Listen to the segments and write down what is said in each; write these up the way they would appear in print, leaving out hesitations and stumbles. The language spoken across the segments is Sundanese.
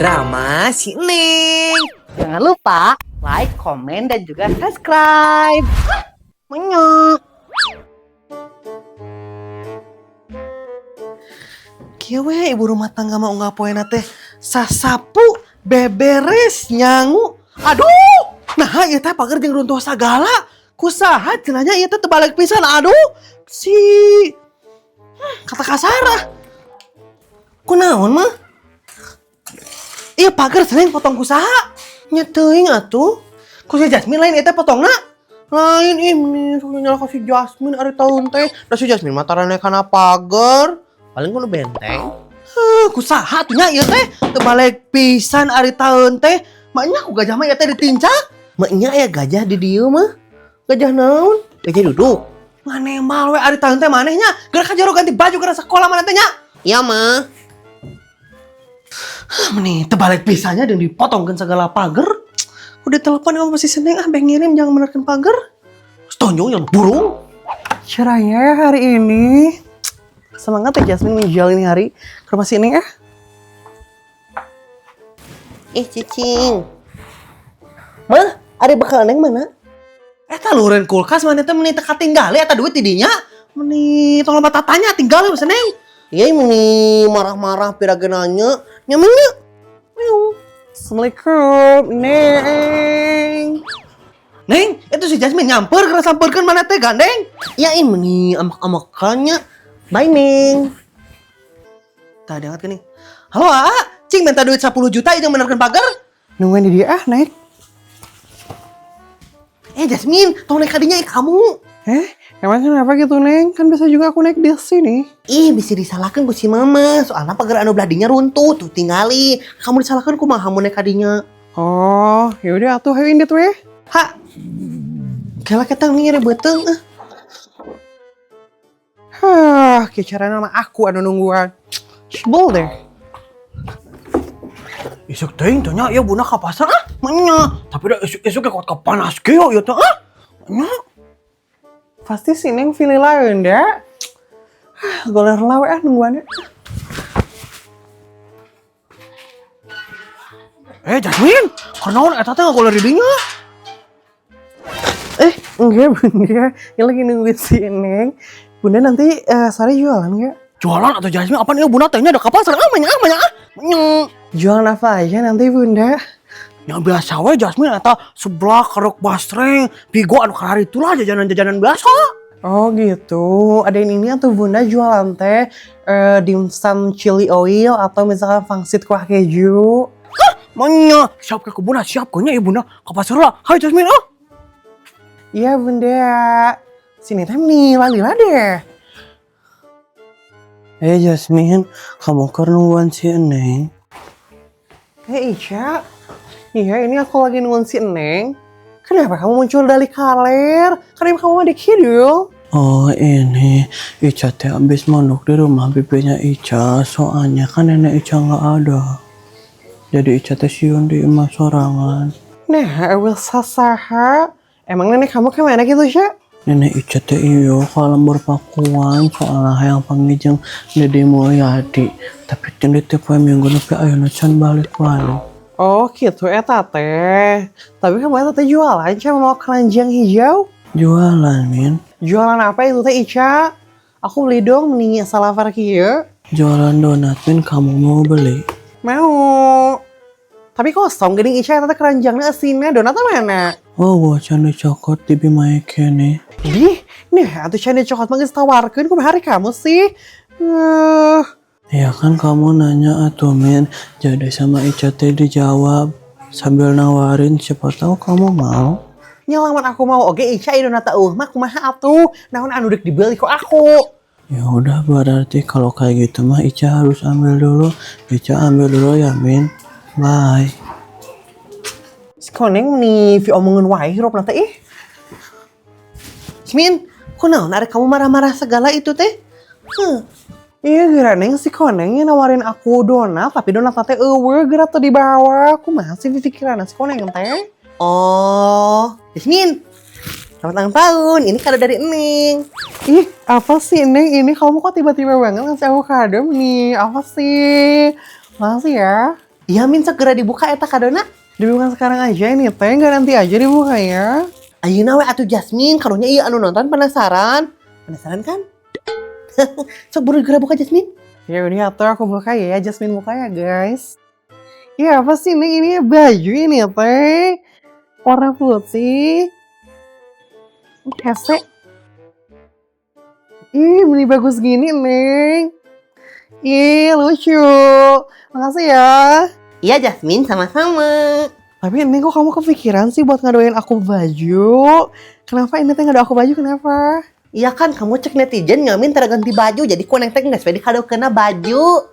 Drama si Neng. Jangan lupa like, komen, dan juga subscribe. Menyok. Kieu we ibu rumah tangga mah unggal poena teh sasapu beberes nyangu. Aduh, nah ieu teh pagar jeung runtuh sagala. Kusaha cenah nya ieu teh teu pisan. Aduh, si kata kasar ah. Kunaon mah? Iya pagar sering potong kusaha. Nya teuing atuh. Ku si Jasmine lain ieu teh potongna. Lain ih meni sok nyala ka si Jasmine ari tahun teh. Da si Jasmine mah tarane kana pagar. Paling kudu benteng. Heuh, kusaha atuh nya ieu teh teu balik pisan ari taun teh. Maknya ku gajah mah ieu teh ditincak. Maknya aya gajah di dieu mah. Gajah naon? Gajah duduk. Nganemal we ari taun teh maneh nya. Geura ka jero ganti baju geura sakola maneh teh nya. Iya mah. Hah, meni teu balik pisannya dan dipotongkeun segala pagar. Udah telepon emang pasti seneng ah beng ngirim jangan menerkan pagar. Setonjong yang burung. Cerahnya ya hari ini. Semangat ya Jasmine menjalani hari ke rumah sini ya. Ih cicing. Mah, ada bekal neng mana? Eta luhureun kulkas mana teh meni teu katinggali eta duit di dinya. Meni tong loba tatanya tinggal we neng. Iya meni marah-marah pira ge nanya. Nya nya. Assalamualaikum, Neng. Neng, itu si Jasmine nyamper kena samperkeun mana teh gandeng. Ya ih meni amak-amakannya. Bye Neng. Tadi angkat gini. Halo A, cing minta duit 10 juta itu benerkeun pagar. Nungguin di dia ah, naik. Eh Jasmine, tong naik kadinya ih kamu. Emang kenapa gitu, Neng? Kan bisa juga aku naik di sini. Ih, bisa disalahkan ku si mama. Soalnya pagar anu beladinya runtuh, tuh tingali. Kamu disalahkan kumaha mun naik kadinya. Oh, yaudah atuh hayu indit we. Ha. Kela kita nyeri beuteung ah. Hah, kicara nama aku anu nungguan. Sebel deh. Isuk teuing teh nya ieu bunda ka pasar ah. Manya, tapi da isuk-isuk ge kuat ka panas kieu ieu teh ah. Nya. Pasti si Neng pilih lain deh. Hah, goler lawe ah nungguannya. Eh Jasmine, kunaon eta teh ngagoler di dinya? Enggak bunda, ini lagi nungguin si Neng. Bunda nanti sore jualan nggak? Jualan atau Jasmine apa nih bunda tehnya ada ka pasar ah manya ah manya ah. Manya. Jualan apa aja nanti bunda? Yang biasa we Jasmine eta seblak keruk basreng, pigo anu karari itulah jajanan-jajanan biasa. Oh gitu, ada yang ini atau bunda jualan teh dimsum chili oil atau misalkan pangsit kuah keju. Manya, siap ke bunda, siap kayaknya ya bunda. Ke pasar lah. Hai Jasmine ah. Iya bunda, sini teh nih lalila deh. Eh Jasmine, kamu keur nungguan si Neng. Eh Ica, iya ini aku lagi nungguin si Neng. Kenapa kamu muncul dari kaler? Karena kamu mah di kidul. Oh ini, Ica teh abis mondok di rumah bibinya Ica, soalnya kan nenek Ica nggak ada. Jadi Ica teh siun di imah sorangan. Nah, will sasaha. Emang nenek kamu kemana gitu, Ica? Nenek Ica teh iyo ka lembur Pakuan soalnya hayang panggih jeung Deddy Mulyadi. Tapi teu teh poe minggu nepi ayeuna can balik-balik. Oh gitu eta teh. Tapi kamu eta teh jualan Ica mau keranjang hijau? Jualan, Min. Jualan apa itu teh Ica? Aku beli dong mending salafar kieu. Jualan donat, Min. Kamu mau beli? Mau. Tapi kosong geuning Ica eta teh keranjangnya eusina donatnya mana? Oh, wah can dicokot di bimaya keneh. Ih, nah atuh can dicokot mah geus tawarkeun kumaha hari kamu sih? Ya kan kamu nanya atuh Min, jadi sama Ica teh dijawab sambil nawarin siapa tahu kamu mau. Nya lamun aku mau oge Ica ieu donat eueuh mah kumaha atuh? Naon anu deuk dibeli ku aku? Ya udah berarti kalau kayak gitu mah Ica harus ambil dulu. Ica ambil dulu ya Min. Bye. Si koneng nih vi omongan wae hirup teh ih. Min, kunaon ada kamu marah-marah segala itu teh? Huh. Iya geura neng si koneng yang nawarin aku donat tapi donat teh eueuh geura teu dibawa. Kumaha sih pikiran si koneng teh? Oh, Jasmine. Selamat ulang tahun. Ini kado dari Neng. Ih, apa sih Neng ini kamu kok tiba-tiba banget ngasih aku kado nih? Apa sih? Makasih ya. Iya Min, segera dibuka eta kadona. Dibuka sekarang aja ini teh, nggak nanti aja dibuka ya. Ayeuna we atuh Jasmine, karunya iya anu nonton penasaran. Penasaran kan? Sok buru geura buka, Jasmine. Ya udah atuh, aku buka ya, Jasmine buka ya, guys. Ya apa sih ini? Ini baju ini teh. Warna putih. Hese. Ih, beli bagus gini, Neng. Ih, lucu. Makasih ya. Iya Jasmine, sama-sama. Tapi ini kok kamu kepikiran sih buat ngadoin aku baju? Kenapa ini teh ngado aku baju, kenapa? Iya kan, kamu cek netizen ngamin tara ganti baju, jadi ku neng teh geus we dikadokeunna baju.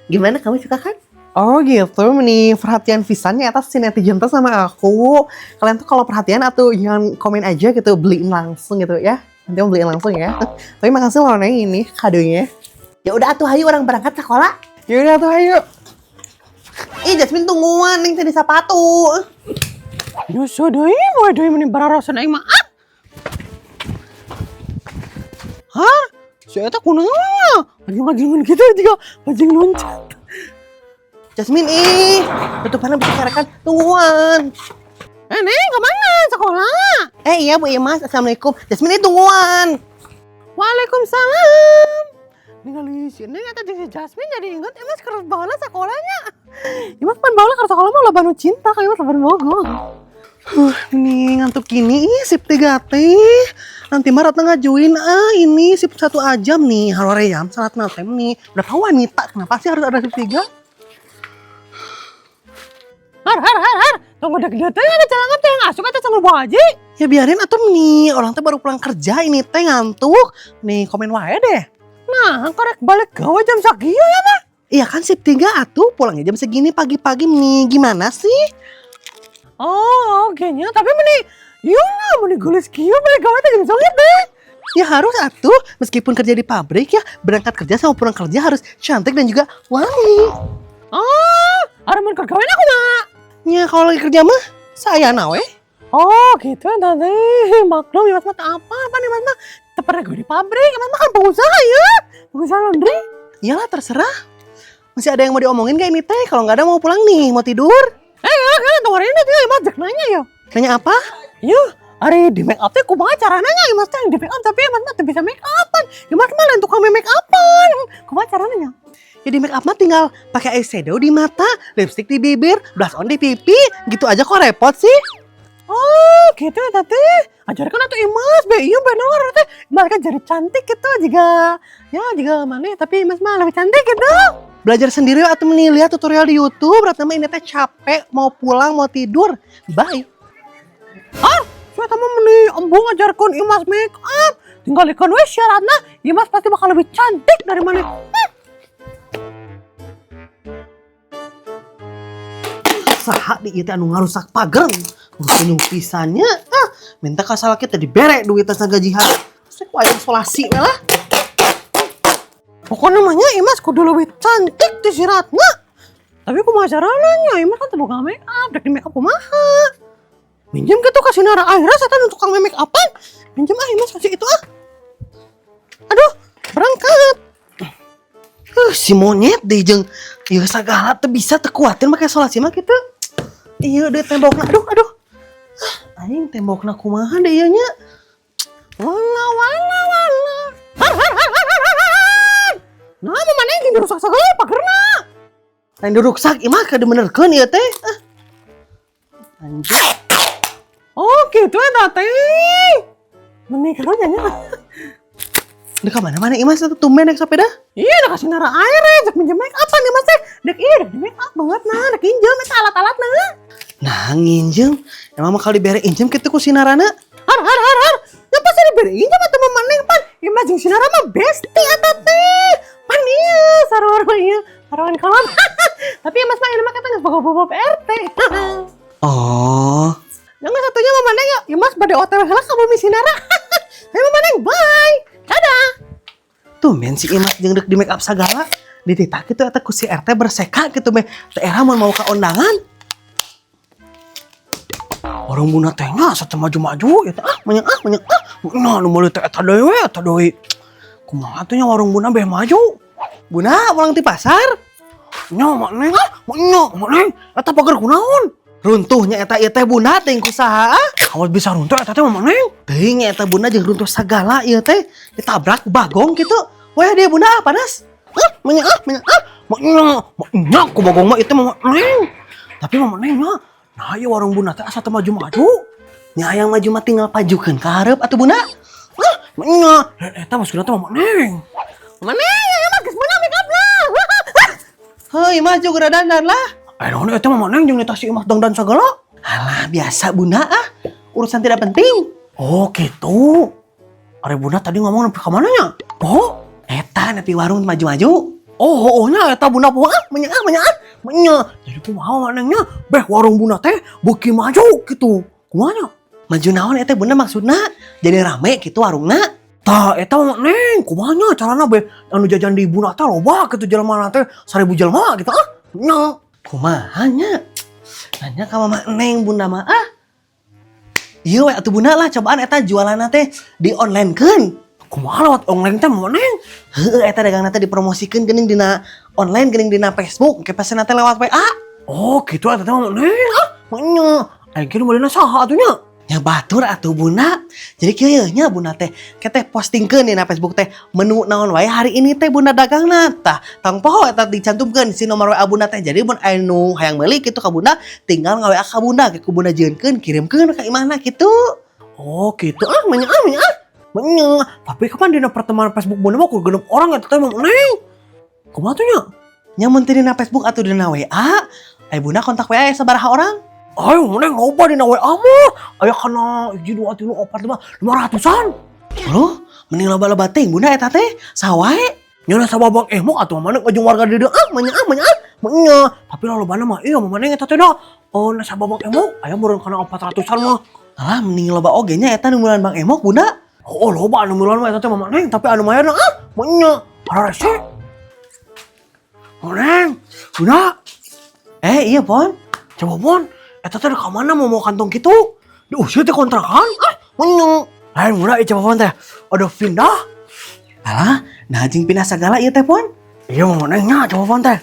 Gimana, kamu suka kan? Oh gitu, nih perhatian pisan nya atas si netizen tuh sama aku. Kalian tuh kalau perhatian atau jangan komen aja gitu, beliin langsung gitu ya. Nanti mau beliin langsung ya. Tapi makasih loh, Neng, ini kadonya. Ya udah atuh, hayu urang berangkat sekolah. Ya udah tuh, ayo. Ih Jasmine, tungguan, neng tadi sepatu. Nyusu deui, moe deui meni bararasan aing mah. Ah! Hah? Si eta kunaon? Anjing-anjingan gitu juga bajing loncat. Jasmine ih, tutupannya bisa carekan, tungguan. Eh, Neng, kemana? Sekolah? Eh iya Bu Imas, assalamualaikum. Jasmine ih, tungguan. Waalaikumsalam. Ningali si Neng eta jeung si Jasmine jadi inget Imas keur baheula sekolahnya. Imas pan baheula keur sekolah mah loba nu cinta ka Imas, loba nu bogoh. Nih ngantuk gini, ih shift 3 teh. Nanti mah Ratna ngajuin ah ini shift 1 jam nih, haroream salat natem nih. Udah tahu wanita, kenapa sih harus ada shift 3? Har har har har. Tunggu dek teh ada celangan teh yang asup eta sanggul bawa haji. Ya biarin atuh nih, orang teh baru pulang kerja ini teh ngantuk. Nih komen wae deh. Nah, korek balik gawe jam sakieu ya mah. Iya kan shift 3 atuh, pulangnya jam segini pagi-pagi nih. Gimana sih? Oh, oke nya, tapi meni ieu mah meni geulis kieu balik gawe teh jeung songit deh. Ya harus atuh, meskipun kerja di pabrik ya, berangkat kerja sama pulang kerja harus cantik dan juga wangi. Oh, ari mun keur gawe aku mah. Ya kalau lagi kerja mah saya nawe. Oh, gitu tante. Maklum ya, Mas mah apa apa nih Mas mah. Teu pernah gawe di pabrik, Mas mah kan pengusaha ya. Pengusaha laundry. Iyalah terserah. Masih ada yang mau diomongin gak ini teh? Kalau nggak ada mau pulang nih, mau tidur. Eh, ya, kan tunggu ini dia Mas jek nanya ya. Nanya apa? Ya, ari di make up teh kumaha carana nya Mas teh yang di make up, tapi Mas mah teu bisa make upan. Ya Mas mah lain tukang make upan. Kumaha carana nya? Ya di make up mah tinggal pakai eyeshadow di mata, lipstick di bibir, blush on di pipi, gitu aja kok repot sih. Oh, gitu ya tante. Ajarkan atuh Imas, be iya bener teh. Mereka jadi cantik gitu juga. Ya juga mana tapi Imas mah lebih cantik gitu. Belajar sendiri atau meni lihat tutorial di YouTube, Ratna mah ini teh capek, mau pulang, mau tidur. Bye. Ah, saya mah meni embung ajarkan Imas make up. Tinggal ikan we syaratna, Imas pasti bakal lebih cantik dari mana. Saha di ieu teh anu ngarusak pager. Kunyung pisan nya. Ah, minta ka salaki teh dibere duit teh gajian. Terus ku aya isolasi we lah. Pokoknya namanya Imas kudu lebih cantik di si Ratna. Tapi kumaha carana nya, Imas kan teu boga make up, dek di make up kumaha? Minjem gitu ka si Nara akhirnya setan tukang make upan. Minjem ah Imas kasih itu ah. Aduh, berangkat. Si monyet deh jeung ieu sagala teu bisa teu kuatin make isolasi mah kitu. Iya deh tembokna, aduh aduh. Ah, aing tembokna kumaha deh ieu nya. Wala wala wala. Har har har har har har. Nah, mau mana yang dirusak segala pagerna? Lain diruksak ieu mah keur dibenerkeun ieu teh. Ah. Anjir. Oh, gitu ya teh. Menikah nya. Di mana mana Imas itu tumben naik sepeda? Iya, udah kasih nara air ya, cek minjem make up nih Mas teh. Dek iya, dek di make up banget nah, dek injem eta alat-alat nah. Nah, nginjem. Emang mah kalau dibere injem kitu ku si Narana? Har har har har. Ya pasti diberi injem atau mah maneh pan. Imas jeung si Nara mah bestie eta teh. Pan iya, sarua iya. Saruan kolot. Tapi ya Mas mah ini mah kata geus boga RT. Oh. Yang satunya mah maneh ya, Imas bade OTW heula ka bumi si Nara. Ayo maneh, bye. Dadah. Tumben si Imas jeung deuk di make up sagala. Dititah kitu eta ku si RT berseka kitu meh. Teh era mun mau ka undangan. Orang buna teh nya asa teu maju-maju ya teh ah menyang ah menyang ah. Nah nu meuli teh eta deui we eta deui. Kumaha atuh nya warung buna beh maju? Buna pulang ti pasar? Nya Mak Neng ah, nya Mak Neng, eta pagar kunaon? Runtuhnya eta ieu teh Bunda teh ku saha ah? Awas bisa runtuh eta teh Mama Neng. Teuing eta Bunda jeung runtuh sagala ieu teh ditabrak ku bagong gitu. Wah dia Bunda panas. Ah, menya ah, menya ah, nya, nya ku bagong mah itu Mama Neng. Tapi Mama Neng nya, nah ieu warung Bunda teh asa teu maju-maju. Nya hayang maju mah tinggal pajukeun ka hareup atuh Bunda. Ah, nya, dan eta maksudna teh Mama Neng. Mama Neng, ya mah geus meunang make up lah. Heuy maju geura dandan lah. Eh, naon eta Mama Neng jeung nita si Imas dangdan sagala? Alah biasa Bunda ah. Urusan tidak penting. Oh, gitu. Ari Bunda tadi ngomong nepi ka mana nya? Oh, Eta nepi warung maju-maju. oh, oh, nya eta Bunda poho ah, menya ah, menya ah, menya. Jadi kumaha Mama Neng nya? Beh warung Bunda teh beuki maju gitu. Kumaha nya? Maju naon eta Bunda maksudna? Jadi rame gitu warungna. Tah eta Mama Neng, kumaha nya carana beh anu jajan di Bunda teh loba gitu jelema teh 1000 jelema gitu ah. Nya. Kumaha nya? Nanya ka Mama Neng Bunda mah ah. Iya we atuh Bunda lah cobaan eta jualanna teh di online keun. Kumaha lewat online teh Mama Neng? Heueuh eta dagangna teh dipromosikeun geuning dina online geuning dina Facebook, ke pesenna teh lewat WA. Oh, gitu eta teh Mama Neng ah. Menya. Aing kira meulina saha atuh nya? Nya batur atuh Bunda. Jadi kieu nya Bunda teh keteh postingkeun dina Facebook teh menu naon wae hari ini teh Bunda dagangna. Tah tong poho eta dicantumkeun si nomor WA Bunda teh. Jadi mun aya nu hayang meuli kitu ka Bunda tinggal nga-WA ka Bunda ku Bunda jieunkeun kirimkeun ka imahna kitu. Oh, gitu ah, menya ah, menya ah. Menya. Tapi kapan dina pertemanan Facebook Bunda mah kur genep orang eta teh Mama Neng? Kumaha tuh nya? Nya mun teu dina Facebook atau dina WA, aya Bunda kontak WA sabaraha orang? Ayo Mama Neng loba dina WA mah. Aya kana 1 2 3 4 5 500-an. Loh, mending loba-loba teuing Bunda eta teh. Saha wae? Nya nasabah Bang Emok atuh Mama Neng ujung warga di dieu ah, menya ah, menya ah, menya. Tapi lolobana mah iya Mama Neng eta teh da. Oh, nasabah Bang Emok aya meureun kana 400-an mah. Alah mending loba oge nya eta nu miluan Bang Emok Bunda. Oh, loba anu miluan mah eta teh Mama Neng, tapi anu mayarna ah, menya. Hararese. Mama Neng, Bunda. Eh iya Pon. Coba Pon, eta teh ka mana mau mau kantong kitu? Diusir teh kontrakan. Ah, menya. Lain Bunda, ieu coba Pon teh. Udah pindah. Alah, nah jeung pindah sagala ieu teh Pon. Iya Mama Neng nya coba Pon teh.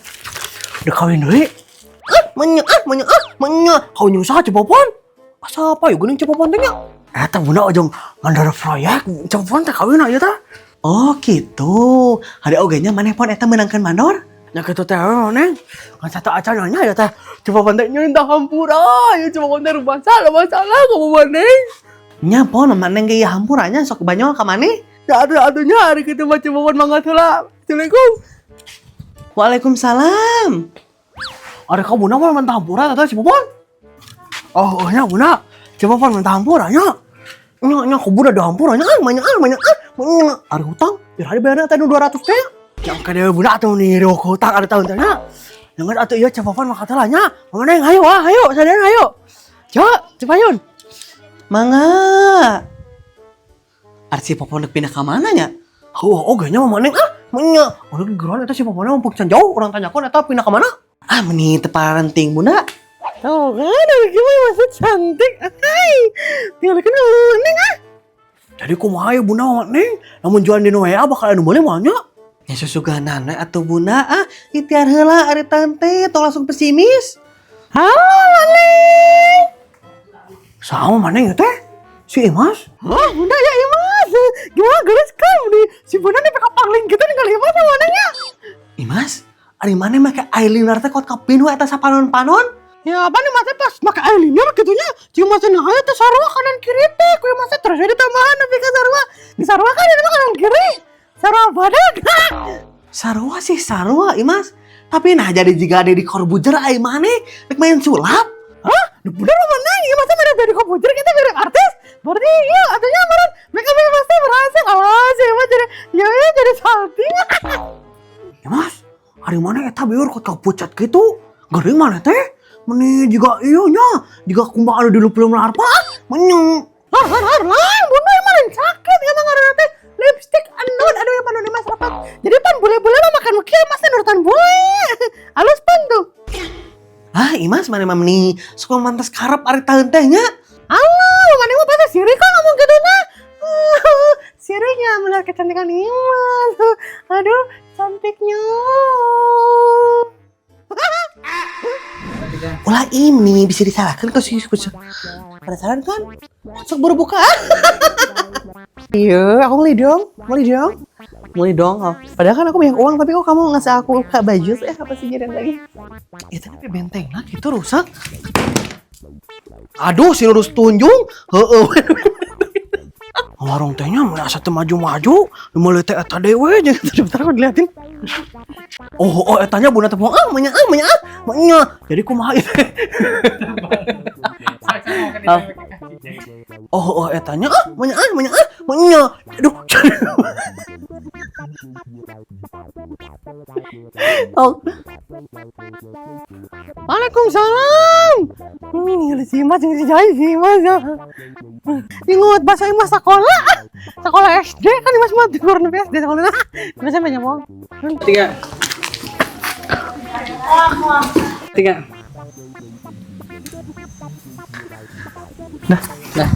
Udah kawin deui. Ah, menya ah, menya ah, menya. Kawin jeung saha coba Pon? Asa apa ya geuning coba Pon teh nya? Eta Bunda ojong mandor proyek coba Pon teh kawin ieu teh. Oh gitu. Hari oge nya maneh Pon eta meunangkeun mandor? Nya kitu teh we Neng. Kan satu acan nya ya teh. Coba Pon teh nyinta hampura. Ya coba Pon teh rumah salah masalah ka Mama Neng. Nya Pon, Mama Neng ge ieu hampura nya sok banyol ka maneh. Ya atuh atunya hari kitu mah coba Pon mangga heula. Assalamualaikum. Waalaikumsalam. Ari ka Bunda mah mentah hampura teh si Popon. Oh, oh nya Bunda. Coba Pon mentah hampura nya. Nya nya ku Bunda hampura nya ah manya ah manya ah manya. Ari hutang, biar hari bayarna teh nu 200 teh. Yang kada Bunda atuh nih ku hutang ada tahun teh nya. Jangan atuh ieu coba Pon mah kata lah nya. Mama Neng hayo ah hayo sadayana hayo. Coba, coba yun. Mangga. Ari si Popon dek pindah ka mana nya? Oh, oge nya Mama Neng ah manya. Udah gegeran eta si Popon mah can jauh urang tanyakeun eta pindah ka mana? Ah meni teu parenting Bunda. Tuh kan, dari gimana masih cantik. Hai, tinggal kan Neng ah. Jadi kumaha ya Bunda Mama Neng? Lamun jualan di WA bakal anu meuli moal nya? Ya susuganan we atuh Bunda ah ikhtiar heula ari tante tong langsung pesimis. Halo, Neng. Sama Mama Neng ya teh? Si Imas? Hah, Bunda ya Imas. Gimana geus kamu nih? Si Bunda nih pakai pangling gitu nih kali Imas sama Nengnya. Imas, ari maneh make eyeliner teh kot kapin we eta sapanon-panon? Ya apa nih masnya pas pakai eyeliner gitunya, cuma masnya nah teh sarua kanan kiri teh, kue masnya terus jadi tambahan tapi ke sarua. Di sarua kan ini mah kanan kiri. Sarua badak. Sarua sih sarua Imas. Tapi nah jadi jiga ada di Corbuzier ai maneh rek main sulap. Hah? Bener mah Neng, ya masa mirip dari komputer kita mirip artis? Berarti iya, artinya meren make up pasti berhasil. Oh, sih mah jadi ya ya jadi salting. Imas, ari maneh eta beueur kot kapucat gitu? Geuring maneh teh? Meni jiga iya nya, jiga kumaha anu di film larpa ah, menyeng. Har har har lain, bunda emang lain sakit emang ngaranna teh lipstick nude aduh yang panon mas rapat. Jadi pan bule-bule mah makan kieu mas nurutan bule. Halus pan tuh. Ah Imas maneh mah meni suka mantas karep ari taeun teh nya. Allah, maneh mah pasti sirik kok ngomong gitu nah. Siriknya melihat kecantikan Imas. Aduh, cantiknya. Ulah ini bisa disalahkan ke si penasaran kan? Sok buru buka. Iya, aku beli dong, beli dong, beli dong. Oh. Padahal kan aku banyak uang, tapi kok kamu ngasih aku buka baju sih? Apa sih jadi lagi? Itu tapi benteng lah gitu rusak. Aduh, si lurus tunjung. Heeh. Warung tehnya mun asa teu maju-maju, nu meuli teh eta dewe jeung Bentar aku diliatin. Oh, oh etanya bunda teh ah, menya ah, menya ah, menya. Jadi kumaha ieu teh? Oh, oh etanya ah, menya ah, menya ah, menya. Aduh. Oh, Waalaikumsalam. Ini si Imas, si Jai, si Imas ya. Ingat bahasa Imas sekolah. Sekolah SD kan Imas mah di luar negeri SD sekolah. Imas sampai nyamong. Tiga. Tiga. Nah. Nah.